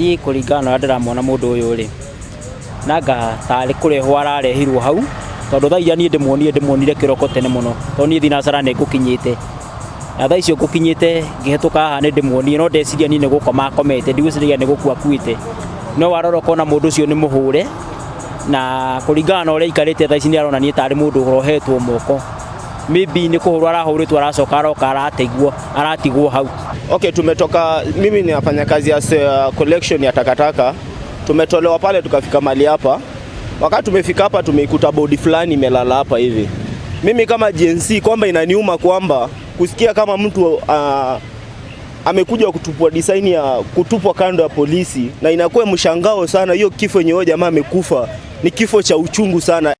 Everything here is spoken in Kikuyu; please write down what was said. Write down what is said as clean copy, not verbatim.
Niĩ kũringana na ũrĩa ndĩramuona mũndũ ũyũ rĩ, nanga tarĩ kũrehwo ararehirwo hau, tondũ thaa iria niĩ ndĩmuonire, ndĩmuonire kĩroko tene mũno, tondũ niĩ thinacara nĩ ngũkinyĩte. Na thaa icio ngũkinyĩte ngĩhetũka haha nĩ ndĩmuonire, no ndeciria niĩ nĩ gũkoma akomete, ndigwĩciragia nĩ gũkua akuĩte. No warora ũkona mũndũ ũcio nĩ mũhũre, na kũringana na ũrĩa aikarĩte thaa ici nĩ aronania tarĩ mũndũ ũrohetwo moko. Maybe nĩ kũhũrwo arahũrĩtwo, aracoka aroka aratigwo, aratigwo hau. Okay, tumetoka, mimi ninafanya kazi ya collection ya takataka. Tumetolewa pale tukafika mahali hapa. Wakati tumefika hapa, tumeikuta body fulani imelala hapa hivi. Mimi kama Gen Z, kwamba inaniuma kwamba kusikia kama mtu amekuja kutupwa design ya kutupwa kando ya polisi, na inakuwa mshangao sana. Hiyo kifo yenye huyo jamaa amekufa ni kifo cha uchungu sana.